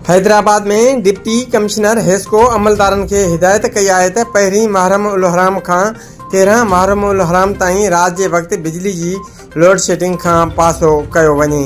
Hyderabad ۾ deputy commissioner HESCO عملدارن کي هدايت ڪئي آهي ته پهرين محرم الحرام کان 13 محرم الحرام تائين رات جي وقت بجلي جي لوڊشيڊنگ کان پاسو ڪيو وڃي.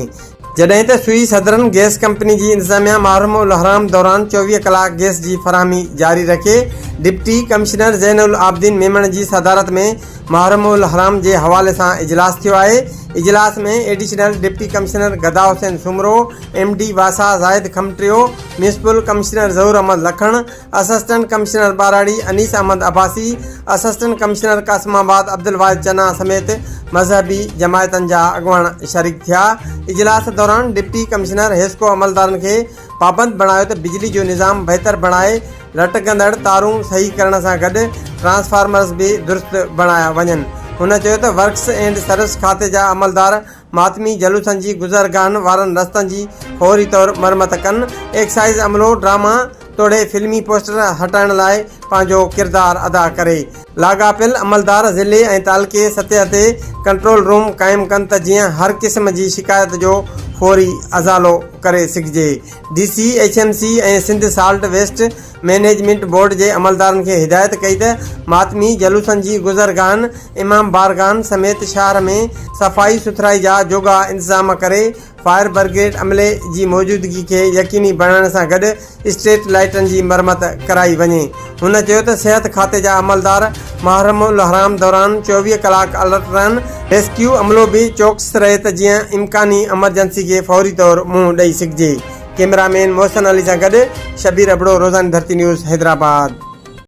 جڏهن ته سوئي سدرن گئس ڪمپني جي انتظاميا محرم الحرام دوران 24 ڪلاڪ گئس جي فراهمي جاري رکي. ڊپٽي ڪمشنر زين العابدين ميمڻ جي صدارت ۾ محرم الحرام جي حوالي سان اجلاس ٿيو آهي. اجلاس ۾ additional deputy commissioner Gada Hussain Soomro, M D واسا Zahid Khamtrio, municipal commissioner Zahoor Ahmed Lakhan, assistant commissioner Barari Anees Ahmed Abbasi, assistant commissioner Qasimabad Abdul Wahid Channa سميت مذهبي جماعتن جا اڳواڻ شريڪ ٿيا. اجلاس دوران ڊپٽي ڪمشنر حيسڪو عملدارن کي پابند بڻايو ته بجلي جو نظام بهتر بڻائي لٽڪندڙ تارون صحيح ڪرڻ سان گڏ ٽرانسفارمرز به درست بڻايا وڃن. هن چيو ته ورڪس اينڊ سروس کاتي جا عملدار ماتمي جلوسن جي گذرگاهن وارن رستن جي فوري طور مرمت ڪن، ايڪسائيز عملو ڊراما توڙي فلمي پوسٽر هٽائڻ لاء پنهنجو ڪردار ادا ڪري، لاڳاپيل عملدار ضلعي ۽ تعلقي سطح تي ڪنٽرول روم قائم ڪن ته جيئن هر قسم جي شڪايت جو فوري ازالو ڪري سگهجي، D C, H M C ۽ Sindh solid waste management board جي عملدارن کي هدايت ڪئي ته ماتمي جلوسن جي گذرگاهن، امام بارگاهن سميت شهر ۾ صفائي سٿرائي جا جوڳا انتظام ڪري فائر برگيڊ عملي جي موجودگي کي يقيني بڻائڻ سان گڏ اسٽريٽ لائيٽن جي مرمت ڪرائي وڃي. هن چيو ته صحت کاتي جا عملدار محرم الحرام دوران 24 ڪلاڪ الرٽ رهن، ريسڪيو عملو به چوڪس رهي ته جيئن امڪاني ايمرجنسي کي فوري طور منهن ڏئي سگهجي. ڪئميرا مين محسن علي سان گڏ شبير ابڙو روزاني ڌرتي نيوز حيدرآباد.